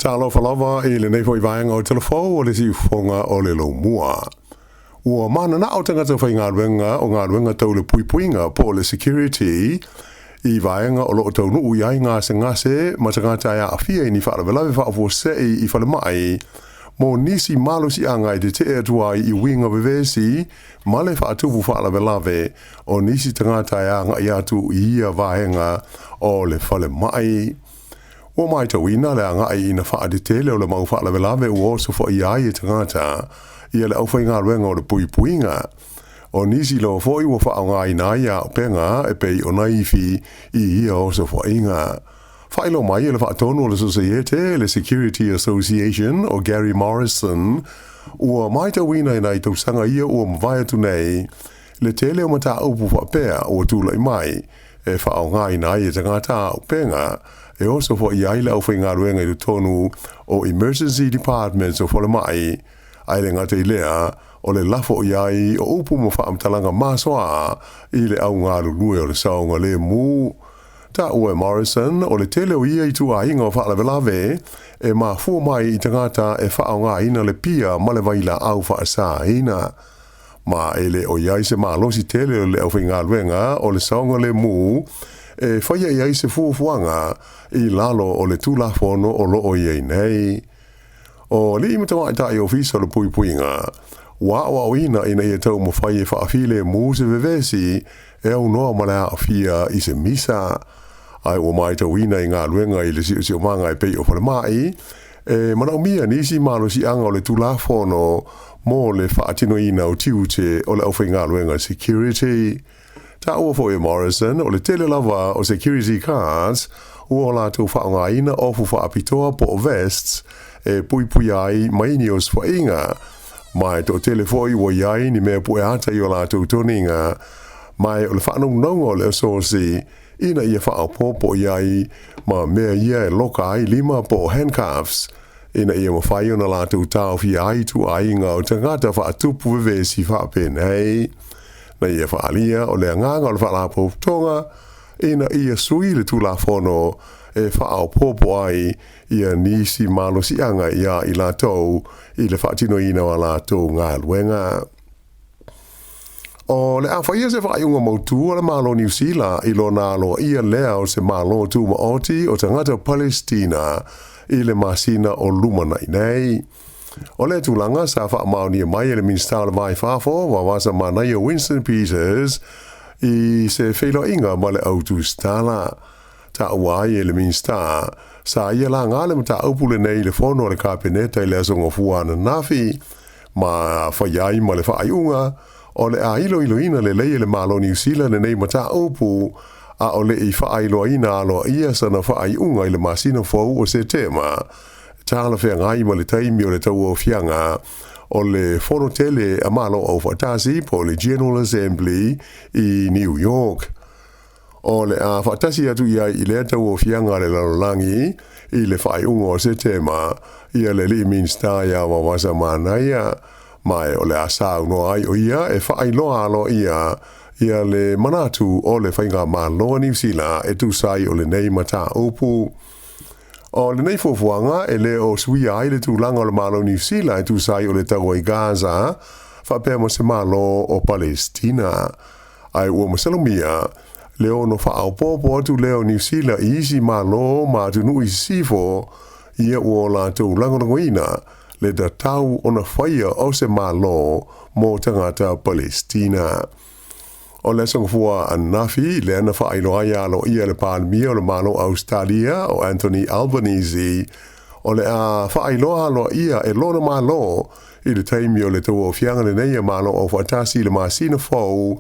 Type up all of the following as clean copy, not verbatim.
Talofa lava i lenei foi vaega o Tala Fou o le Siufofoga o le Lomua. Ua mananao tagata faigaluega o galuega tau le puipuiga po o le security i vaega o loo taunuu i ai gasegase ma tagata e aafia i ni faalavelave faafuasei i falemai mo nisi malosiaga e tetee atu ai i uiga vevesi ma le faatupu faalavelave o nisi tagata e agai atu i ia vaega o le falemai. Ua matauina le agai ina faatetele o le mau faalavelave ua osofaia ai e tagata ia le aufaigaluega o le puipuiga. O nisi lava foi ua faaaogaina ai auupega e pei o naifi i ia osofaiga. Faailoa mai e le faatonu o le Sosaiete, le Security Association o Gary Morrison, ua matauina i nai tausaga ia ua mavae atu nei, le tele o mataupu faapea ua tulai mai e faaaogaina ai e tagata auupega e osofaia ai le aufaigaluega i totonu o emergency departments o falemai, ae le gata i lea o le lafo i ai o upu ma faamatalaga masoa i le au galulue o le saogalemu. Taua e Morrison o le tele o ia ituaiga o faalavelave e mafua mai i tagata e faaaogaina le pia ma le vailaau faasaina. Ma e le o i ai se malosi tele o le aufaigaluega o le saogalemu e faia i ai se fuafuaga i lalo o le Tulafono o loo i ai nei. O alii ma tamaitai ofisa o le puipuiga, ua aoaoina ina ia taumafai e faafilemu se vevesi e aunoa ma le aafia i se misa. Ae ua matauina i galuega i le siosiomaga e pei o falemai, e manaomia nisi malosiaga o le Tulafono mo le faatinoina o tiute o le aufaigaluega security. Taua foi e Morrison o le tele lava o security guards ua latou faaaogaina ofu faapitoa po o vests e puipuia ai mai ni osofaiga, ma e toatele foi ua i ai ni mea pue ata i o latou toniga, ma o le faanaunauga o le asosi ina ia faaopoopo i ai ma mea ia e loka ai lima po o handcuffs ina ia mafai ona latou taofia ai ituaiga o tagata faatupu vevesi faapenei. Na ia faaalia o le agaga o le faalapotopotoga ina ia sui le Tulafono e faaopoopo ai ia nisi malosiaga ia i latou i le faatinoina o a latou galuega. O le a faia se faaiuga mautu a le Malo Niu Sila i lona aloaia lea o se Malo Tumaoti o tagata Palestina i le masina o lumanai nei. O le tulaga sa faamaonia mai e le Minisita o le Va i Fafo, Vavasa Manaia Winston Peters, i se feiloaiga ma le au tusitala. Taua ai e le Minisita, sa ia laga le mataupu lenei i le fono a le Kapeneta i le aso Gafua ananafi, ma fai ai ma le faaiuga o le a iloiloina lelei e le Malo Niu Sila lenei mataupu a o le i faailoaina aloaia sana faaiuga i le masina fou o Setema, talafeagai ma le taimi o le tauaofiaga o le Fono Tele a Malo Aufaatasi po o le General Assembly i New York. O le a faatasi atu i ai i lea tauaofiaga a le lalolagi i le faaiuga o Setema ia le alii Minisita ia Vavasa Manaia, ma o le a saunoa ai o ia e faailoa aloaia ia le manatu o le Faigamalo a Niu Sila e tusa ai o lenei mataupu. O lenei fuafuaga e le o suia ai le tulaga o le Malo Niu Sila e tusa ai o le taua i Gaza faapea ma se Malo o Palestina. Ae ua masalomia le ono faaopoopo atu lea o Niu Sila i isi malo ma atunuu i sisifo ia ua latou lagolagoina le tatau ona faia o se Malo mo tagata Palestina. O le aso Gafua ananafi lea na faailoa ai aloaia le Palemia o le Malo Ausetalia o Anthony Albanese o le a faailoa aloaia e lona Malo i le taimi o le tauaofiaga lenei a Malo Aufaatasi i le masina fou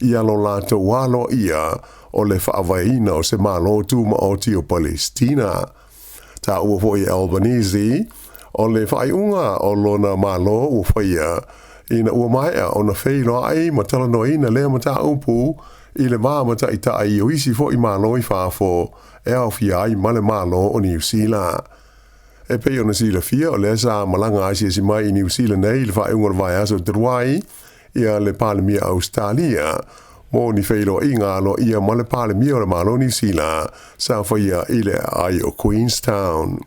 ia lo latou aloaia o le faavaeina o se Malo Tumaoti o Palestina. Taua foi e Albanese o le faaiuga o lona Malo ua faia ina ua maea ona feiloai ma talanoaina lea mataupu i le va ma taitai o isi foi malo i fafo e aofia ai ma le Malo o Niu Sila. E pei ona silafia o lea sa malaga asiasi mai i Niu Sila nei i le faaiuga o le vaiaso talu ai ia le Palemia Ausetalia mo ni feiloaiga aloaia ma le Palemia o le Malo Niu Sila sa faia i le aai o Queenstown.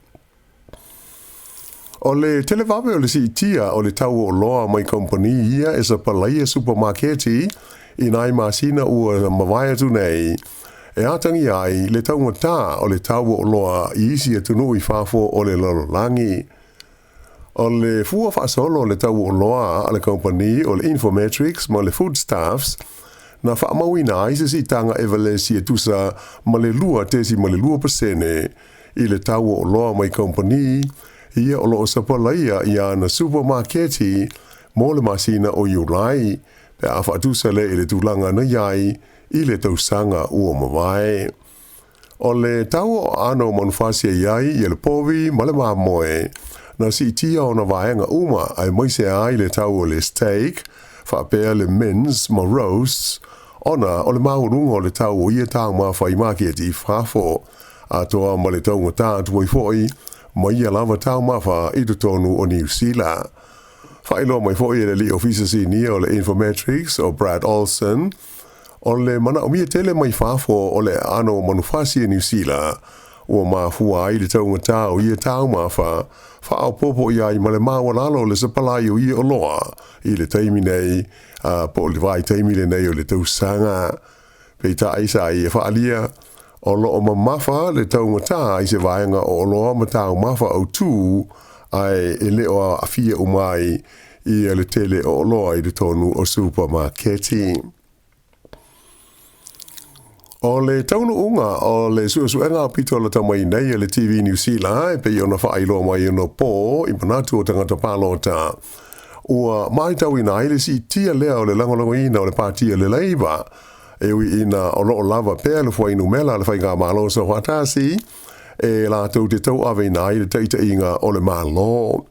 O le televave o le siitia o le tau o oloa mai kamupani ia e sapalaia supamaketi i nai masina ua mavae atu nei, e atagia ai le taugata o le tau o oloa i isi atunuu i fafo o le lalolagi. O le fua faasolo o le tau o oloa a le kamupani o le Infometrics ma le Foodstuffs, na faamauina ai se siitaga evalesi e tusa ma le 2.2% i le tau o oloa mai kamupani ia o lo o sapalaia i ana supamaketi mo le masina o Iulai, pe a faatusa lea i le tulaga na i ai i le tausaga ua mavae. O le tau o aano o manufasi e i ai ia le povi ma le mamoe, na siitia ona vaega uma aemaise ai le tau o le steak, faapea le mince ma roasts, ona o le maualuga o le tau o ia taumafa i maketi i fafo, atoa ma le taugata atu ai foi ma ia lava taumafa i totonu o Niu Sila. Faailoa mai foi e le alii ofisa sinia o le Infometrics o Brad Olsen, o le manaomia tele mai fafo o le aano o manufasi a Niu Sila ua mafua ai le taugata o ia taumafa, faaopoopo i ai ma le maualalo o le sapalai o ia oloa i le taimi nei, po o le vaitaimi lenei o le tausaga. Peitai sa ia faaalia, o lo o mamafa le taugata i se vaega o oloa ma taumafa autū, ae e le o aafia uma ai ia le tele o oloa i totonu o supamaketi. O le taunuuga o le suesuega aupito lata mai nei a le TV Niu Sila e pei ona faailoa mai anapo i manatu o tagata palota, ua matauina ai le siitia lea o le lagolagoina o le Pati a le Leipa, e ui ina o lo o lava pea le fuainumera a le Faigamalo Saufaatasi e latou te tauaveina ai le taitaiga o le Malo.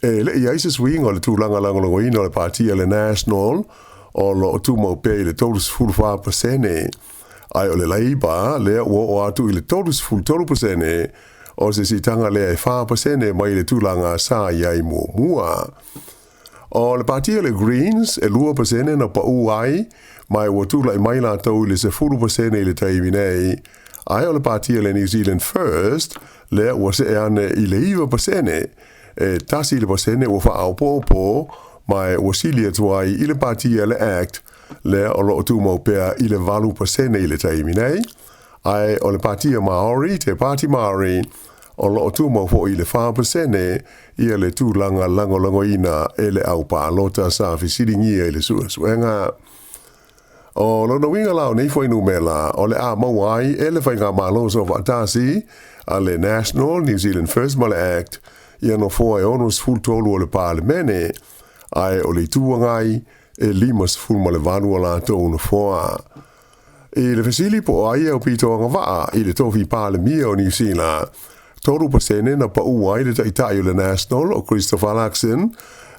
E le i ai se suiga o le tulaga lagolagoina o le Pati a le National, o lo o tumau pea i le 34%, ae o le Labour lea ua oo atu i le 33%, o se siitaga lea e 4% mai le tulaga sa i ai muamua. O le Pati a le Greens e 2% na pau ai, ma ua tulai mai latou i le 10% i le taimi nei, ae o le Pati a le New Zealand First lea ua see ane i le 9%, e 1% ua faaopoopo, ma ua sili atu ai i le Pati a le Act lea o lo o tumau pea i le 8% i le taimi nei, ae o le Pati a Maori, Te Pāti Māori, o lo o tumau foi i le 4% ia le tulaga lagolagoina e le au palota sa fesiligia i le suesuega. O lona uiga la o nei fuainumera, o le a maua ai e le Faigamalo Soofaatasi a le National, New Zealand First ma le Act ia nofoa e 63 o le Palemene, ae o le Itu Agai e 58 o latou nofoa. I le fesili po o ai e aupito agavaa i le tofi Palemia o Niu Sila, 3% na pau ai le taitai o le National o Christopher Luxon,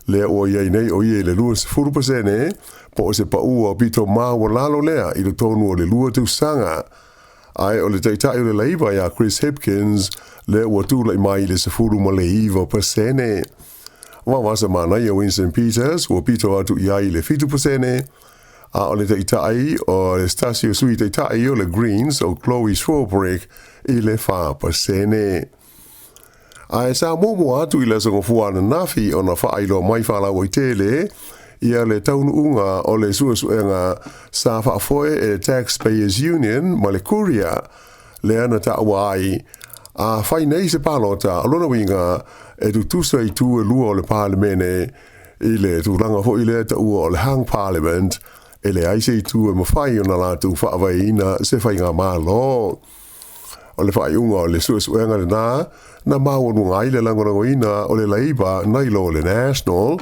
lea ua i ai nei o ia i le 20%, po o se pau aupito maualalo lea i totonu o le 2 tausaga. Ae o le taitai o le Labour ia Chris Hipkins, lea ua tulai mai i le 19%. Vavasa manaia Winston Peters, ua pito atu i ai i le 7%, a o le taitai o le se tasi o sui taitai o le Greens o Chloe Swarbrick i le 4%. Ae sa muamua atu i le Aso Gafua ananafi ona faailoa mai faalauaitele ia le taunuuga o le suesuega sa faafoe e le Taxpayers Union ma le Courier, lea na taua ai, a fai nei se palota, o lona uiga e tutusa itu e lua o le Palemene i le tulaga foi lea taua o le Hung Parliament, e leai se itu e mafai ona latou faavaeina se faigamalo. O le faaiuga o le suesuega lena na maualuga ai le lagolagoina o le Labour nai lo le National,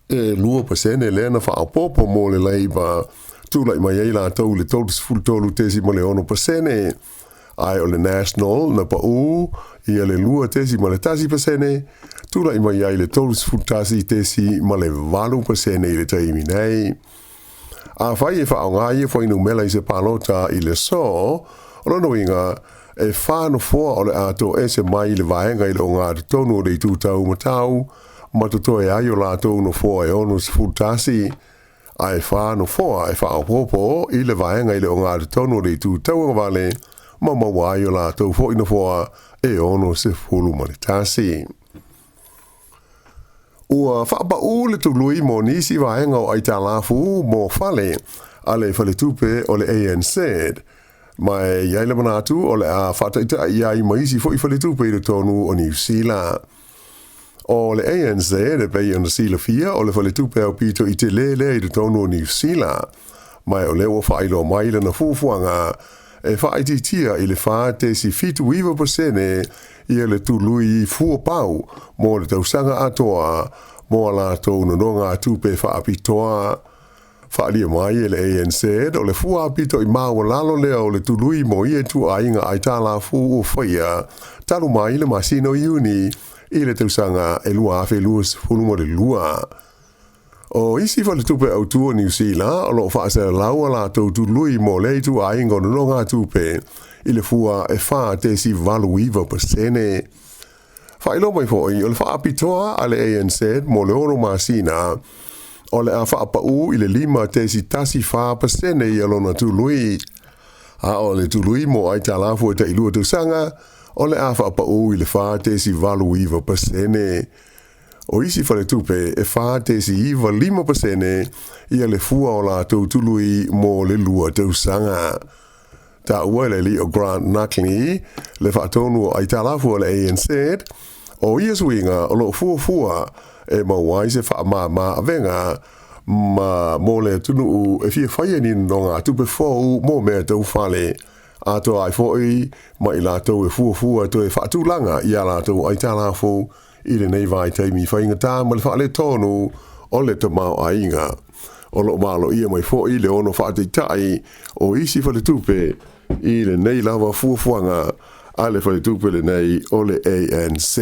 e 2% lea na faaopoopo mo le Labour, tulai mai ai latou i le 33.6%, ae o le National na pau ia le 2.1%, tulai mai ai le 31.8% i le taimi nei. Afai e faaaoga ia fuainumera i se palota i le aso, o lona uiga, e 4 nofoa o le a toese mai i le vaega i le ogatotonu o le itu taumatau ma totoe ai o latou nofoa e 61, ae 4 nofoa e faaopoopo i le vaega i le ogatotonu o le itu tauagavale ma maua ai o latou foi nofoa e 61. Ua faapaū le tului mo nisi vaega o aitalafu mo fale a le faletupe o le ANZ, ma e i ai le manatu o le a faataitai ai ma isi foi faletupe i totonu o Niu Sila. O le ANZ e pei ona silafia o le faletupe aupito i tele lea i totonu o Niu Sila, ma o lea ua faailoa mai lana fuafuaga e faaitiitia i le 4.79% ia le tului fua pau mo le tausaga atoa mo a latou nonogatupe faapitoa. Faaalia mai e le ANZ o le fua apito i maualalo lea o le tului mo ia ituaiga aitalafu ua faia talu mai le masina o Iuni i le tausaga e 2022. O isi faletupe autu o Niu Sila o lo o faasalalau a latou tului mo lea ituaiga o nonogatupe i le fua e 4.89%. Faailoa mai foi o le faapitoa a le ANZ mo le 6 masina o le a faapaū i le 5.14% ia lona tului. A o le tului mo aitalafu e tailua tausaga o le a faapaū i le 4.89%. O isi faletupe e 4.95% ia le fua o latou tului mo le 2 tausaga. Taua e le alii o Grant Nuckley, le faatonu o aitalafu a le ANZ, o ia suiga o lo o fuafua e maua ai se faamama avega ma mo le atunuu e fia faia ni nonogatupe fou mo mea tau fale, atoa ai foi ma i latou e fuafua e toe faatulaga i a latou aitalafu i lenei vaitaimi faigata ma le faaletonu o le tamaoaiga. O lo o maloia mai foi le ono faataitai o isi faletupe i lenei lava fuafuaga a le faletupe lenei o le ANZ.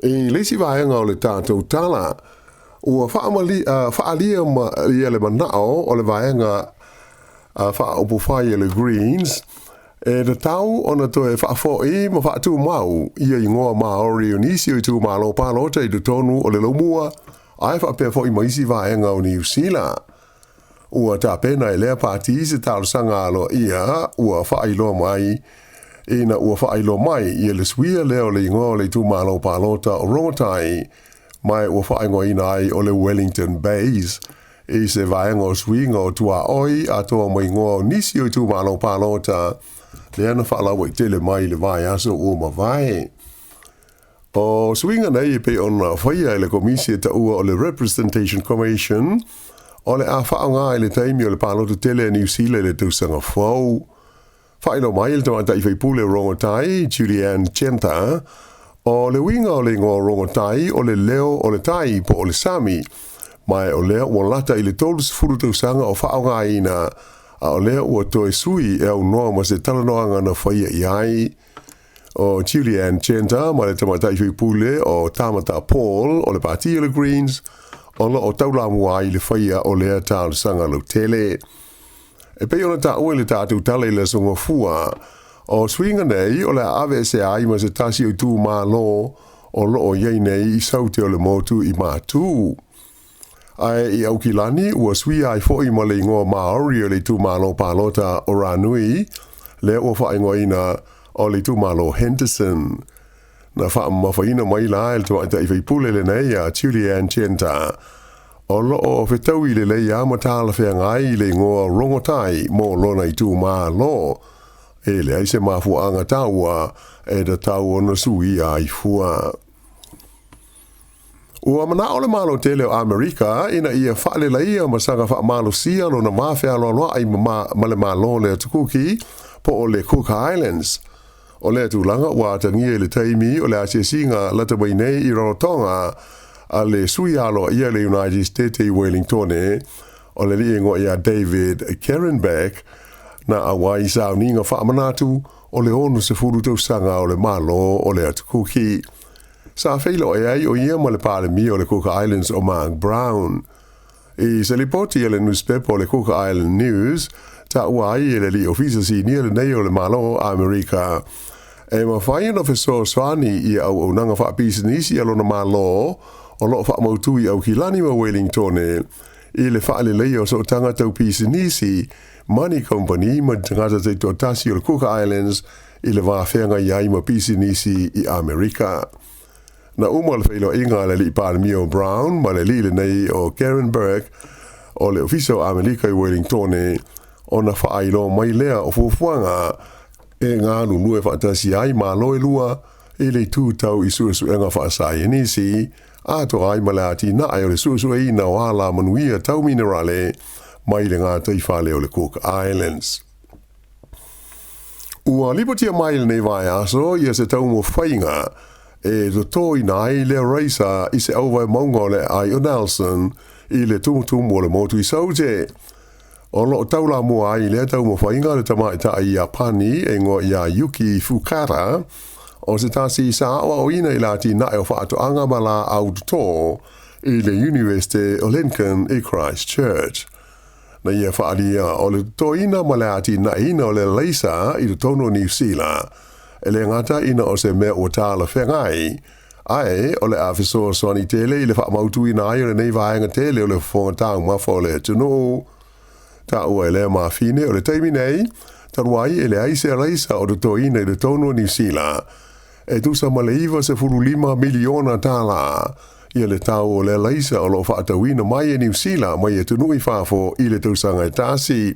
I le isi vaega o le tatou tala, ua faaalia ia le manao o le vaega faaupufai a le Greens e tatau ona toe faafoi ma faatumau ia igoa Maori o nisi o itumalo palota i totonu o le Laumua ae faapea foi ma isi vaega o Niu Sila. Ua tapena e lea pati se talosaga aloaia ua faailoa mai ina ua faailoa mai ia le suia lea o le igoa o le itumalo palota o Rongotai ma ua faaigoaina ai o le Wellington Bays i se vaega o suiga o tuaoi atoa ma igoa o nisi o itumalo palota lea na faalauaitele mai i le vaiaso ua mavae. O suiga nei e pei ona faia e le Komisi e taua o le Representation Commission o le a faaaoga i le taimi o le palota tele a Niu Sila i le tausaga fou. Faailoa mai e le tamaitai faipule o Rongotai, Julie-Anne Genter, o le uiga o le igoa o Rongotai o le leo o le tai po o le sami, ma o lea ua lata i le 30 tausaga o faaaogaina, a o lea ua toe sui e aunoa ma se talanoaga na faia i ai. O Julie-Anne Genter ma le tamaitai faipule o Tamata Paul o le pati o le Greens o lo o taulamua ai i le faia o lea talosaga lautele. E pei ona taua i le tatou tala i le Aso Gafua, o suiga nei o le a aveesea ai ma se tasi o itumalo o lo o i ai nei i saute o le motu i Matu. Ae i Aukilani ua suia ai foi ma le igoa Maori o le itumalo palota o Ranui, lea ua faaigoaina o le itumalo Henderson. Na faamamafaina mai la e le tamaitai faipule lenei a Julie-Anne Genter, o lo o fetaui lelei lava ma talafeagai i le igoa Rongotai mo lona itumalo, e leai se mafuaaga taua e tatau ona suia ai fua. Ua manao le Malo tele o Amerika ina ia faaleleia ma saga faamalosia lona va fealoaloai ma le Malo o le Atu Kuki po o le Cook Islands. O lea tulaga ua atagia i le taimi o le asiasiga lata mai nei i Rarotonga a le sui aloaia o le United States i Welingtone, o le alii igoa ia David Kerenbeck, na auai i sauniga faamanatu o le 60 tausaga o le Malo o le Atu Kuki. Sa feiloai ai o ia ma le Palemia o le Cook Islands o Mark Brown. I se lipoti a le nusipepa o le Cook Island News, taua ai e le alii ofisa sinia lenei o le Malo o Amerika e mafai ona fesoasoani i auaunaga faapisinisi a lona Malo o lo o faamautu i Aukilani ma Welingtone i le faaleleia o sootaga tau pisinisi ma ni kamupani ma ni tagata taitoatasi o le Cook Islands i le va feagai ai ma pisinisi i Amerika. Na uma le feiloaiga a le Alii Palemia o Brown ma le alii lenei o Garen Burke o le Ofisa o Amelika i Welingtone ona faailoa mai lea o fuafuaga e galulue faatasi ai Malo e lua i le itu tau i suesuega faasaienisi atoa ai ma le atinae o le suesueina o alamanuia tau minerale mai le gataifale o le Cook Islands. Ua lipotia mai i lenei vaiaso ia se taumafaiga e totoina ai le raisa i se auvae mauga o le aai o Nelson i le tumutumu o le motu i Saute. O lo o taulamua ai i lea taumafaiga le tamaitai Iapani e igoa ia Yuki Fukada, o se tasi sa aoaoina i le atinae o faatoaga ma laau toto i le Iunivesite o Lincoln i Christchurch. Na ia faaalia o le totoina ma le atinaeina o le alaisa i totonu o Niu Sila, e le gata ina o se mea ua talafeagai, ae o le a fesoasoani tele i le faamautuina ai o lenei vaega tele o le fofoga taumafa o le atunuu. Taua e lea mafine o le taimi nei, talu ai e leai se alaisa o totoina i totonu o Niu Sila, e tusa ma le $95 miliona tālā ia le tau o le alaisa o lo o faatauina mai e Niu Sila mai atunuu i fafo i le tausaga e tasi.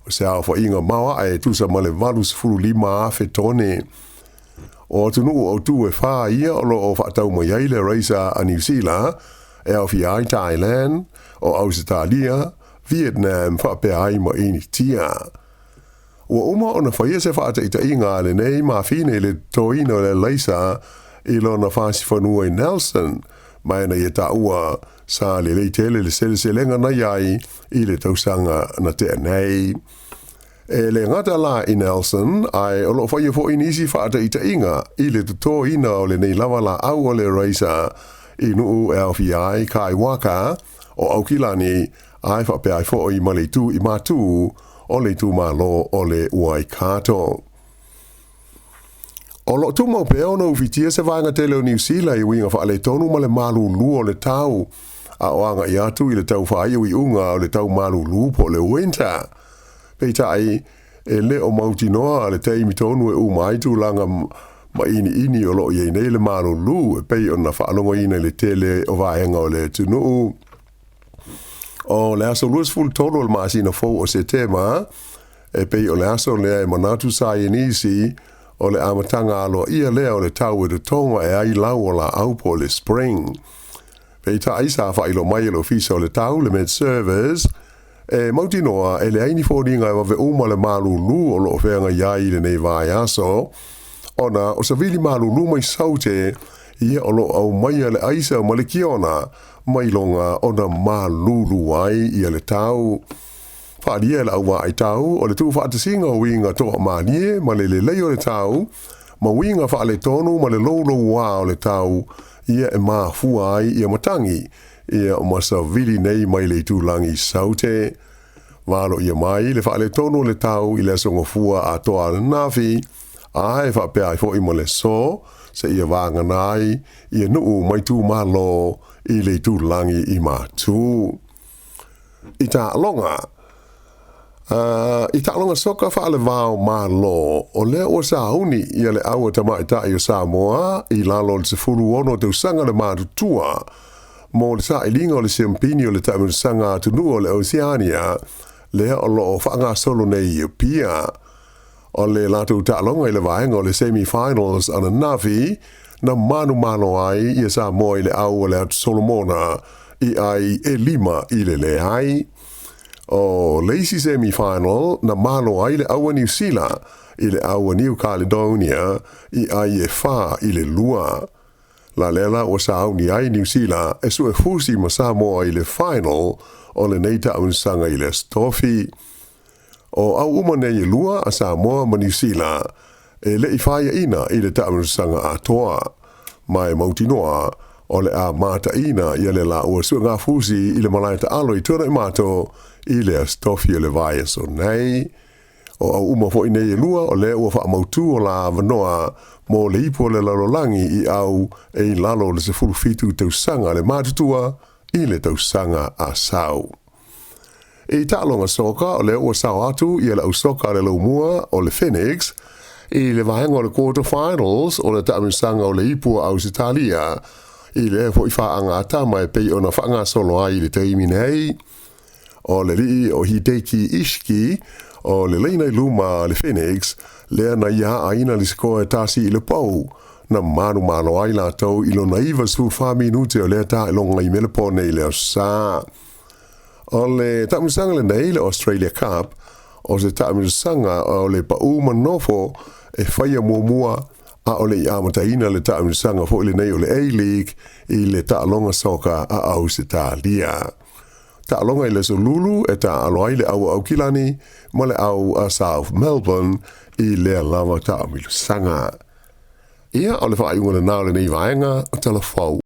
O se aofaiga maoae e tusa ma le 85,000 tone. O atunuu autū e whā ia o lo o whaatau mai ai le raisa a Niu Sila, e aofia ai Thailand, o Ausetalia, Vietnam faapea ai ma Initia. Ua uma ona faia se faataitaiga a lenei mafine i le totoina o le alaisa i lona fasifanua i Nelson, ma ina ia taua sa lelei tele le seleselega na i ai i le tausaga na tea nei. E le gata la i Nelson, ae o lo o faia foi nisi faataitaiga i le totoina o lenei lava laau o le raisa i nuu e aofia ai Kaiwaka, o Aukilani, ae faapea ai foi ma le itu i Matū o le itumalo o le Waikato. O lo o tumau pea ona ufitia se vaega tele o Niu Sila i uiga faaletonu ma le malulu o le tau, a o agai atu i le tau faaiuiuga o le tau malulu po o le winter. Peitai, e le o mautinoa le taimi tonu e uma ai tulaga mainiini o lo o i ai nei le malulu e pei ona faalogoina i le tele o vaega o le atunuu. O le aso 23 o le masina fou o Setema, e pei o le aso lea e manatu saienisi o le amataga aloaia lea o le tau e totogo ae ai lau o laau po o le spring. Peitai sa faailoa mai e le Ofisa o le Tau, le Met Service, e mautinoa e leai ni foliga e vave uma le malulu o lo o feagai ai i lenei vaiaso, ona o savili malulu mai Saute ia o lo o aumaia le aisa ma le kiona mai loga ona malulu ai ia le tau. Faaalia e le auvaai tau o le tuufaatasiga o uiga toamalie ma le lelei o le tau, ma uiga faaletonu ma le loulouā o le tau ia e mafua ai ia matagi ia ma savili nei mai le itulagi Saute. Valoia mai le faaletonu o le tau i le aso Gafua atoa ananafi, ae faapea ai foi ma le aso seia vagana ai ia nuu ma itumalo i le itulagi i Matu. I taaloga, I taaloga soka faalevao Malo, o lea ua sauni ia le au a tamaitai o Samoa i lalo o le 16 tausaga le matutua mo le sailiga o le siampini o le taamilosaga atunuu o le Oceania lea o lo o faagasolo nei i Apia. O le latou taaloga i le vaega o le semi-finals ananafi na manumalo ai ia Samoa i le au a le Atu Solomona i ai e 5-0. O le isi semi-final na malo ai le au a Niu Sila i le au a New Caledonia i ai e 4-2. La lea la ua sauni ai Niu Sila e suefusi ma Samoa i le final o lenei taamilosaga i le Aso Tofi. O au uma nei e lua a Samoa ma Niu Sila e le i faiaina i le taamilosaga atoa, ma e mautinoa o le a mataina ia le laua suegafusi i le malae taalo i Tuanaimato i le Aso Tofi o le vaiaso nei. O au uma foi nei e lua o lea ua faamautu o la avanoa mo le ipu o le lalolagi i au e i lalo o le 17 tausaga le matutua i le tausaga a sau. I taaloga soka, o lea ua sao atu ia le au soka a le Laumua o le Phoenix I le vaega o le quarter finals o le taamilosaga o le Ipu o Ausetalia i lea foi faagatama e pei ona faagasolo ai i le taimi nei. O le alii o Hideki Ishiki o le laina i luma a le Phoenix lea na ia aaina le sikoa e 1-0 na manumalo ai latou i lona 94 minute o lea taailoga i Melepone i le Aso Sa. O le taamilosaga lenei le Australia Cup o se taamilosaga o le pau ma nofo e faia muamua a o le i amataina le taamilosaga foi lenei o le A-League i le taaloga soka a Ausetalia. Taaloga i le Aso Lulu e taaalo ai le au a Aukilani ma le au a South Melbourne i lea lava taamilosaga. Ia, o le faaiuga lena o lenei vaega o Tala Fou.